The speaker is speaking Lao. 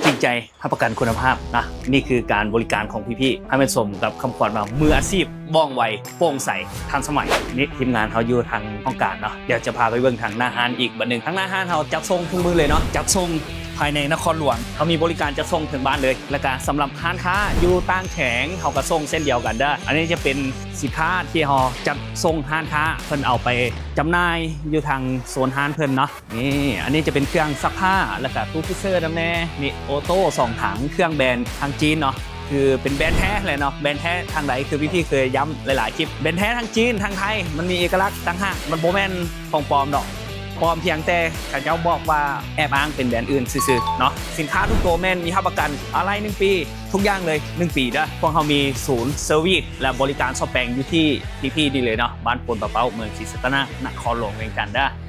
ຈິງໃຈ ຮັບປະກັນຄຸນນະພາບນະ. ນີ້ຄືການບໍລິການຂອງພີ່ໆ ໃຫ້ມັນສົມກັບຄຳຂວັນວ່າ ມືອາຊີບ, ວ່ອງໄວ, ໂປ່ງໃສ, ທັນສະໄໝ. ນີ້ທີມງານເຮົາຢູ່ທາງຫ້ອງການເນາະ, ດຽວຈະພາໄປເບິ່ງທາງໜ້າຮ້ານອີກບັດໜຶ່ງ. ທາງໜ້າຮ້ານເຮົາຈັດສົ່ງທຸກມື້ເລີຍເນາະ, ຈັດສົ່ງພາຍໃນນະຄອນຫຼວງ. ເຮົາມີບໍລິການຈັດສົ່ງເຖິງບ້ານເລີຍ, ແລ້ວກະສຳລັບຮ້ານຄ້າຢູ່ຕ່າງແຂວງ ເຮົາກະສົ່ງເຊັ່ນດຽວກັນເດີ້. ອັນນີ້ຈະເປັນສິນຄ້າທີ່ເຮົາຈັດສົ່ງຮ້ານຄ້າ ເພິ່ນເອົາໄປຈຳໜ່າຍຢູ່ທາງໂຊນຮ້ານເພິ່ນເນາະ. ນີ້ ອັນນີ້ຈະເປັນເຄື່ອງຊັກຜ້າ ແລ້ວກະຕູ້ຟຣີເຊີນຳແດ່. ນີ້ໂອໂຕ້ສອງຖັງ ເຄື່ອງແບຣນທາງຈີນເນາະ, ຄືເປັນແບຣນແທ້ແຫຼະເນາະ. ແບຣນແທ້ທາງໃດ ຄືພີ່ໆເຄີຍຢ້ຳຫຼາຍໆຄລິບ, ແບຣນແທ້ທາງຈີນ ທາງໄທ ມັນມີເອກະລັກຕ່າງຫາກ, ມັນບໍ່ແມ່ນຂອງປອມດອກ. ປອມພຽງແຕ່ເຂົາເຈົ້າບອກວ່າແອບອ້າງເປັນແບຣນອື່ນຊື່ໆເນາະ. ສິນຄ້າທຸກໂຕແມ່ນມີຮັບປະກັນອາໄລໜຶ່ງປີ, ທຸກຢ່າງເລີຍໜຶ່ງປີເດີ້. ພວກເຮົາມີສູນເຊີວິສ ແລະ ບໍລິການສ້ອມແປງຢູ່ທີ່ ທີ່ນີ້ເລີຍເນາະ, ບ້ານໂພນປາເປົ້າ ເມືອງສີສັດຕະນາກ ນະຄອນຫຼວງວຽງຈັນເດີ້.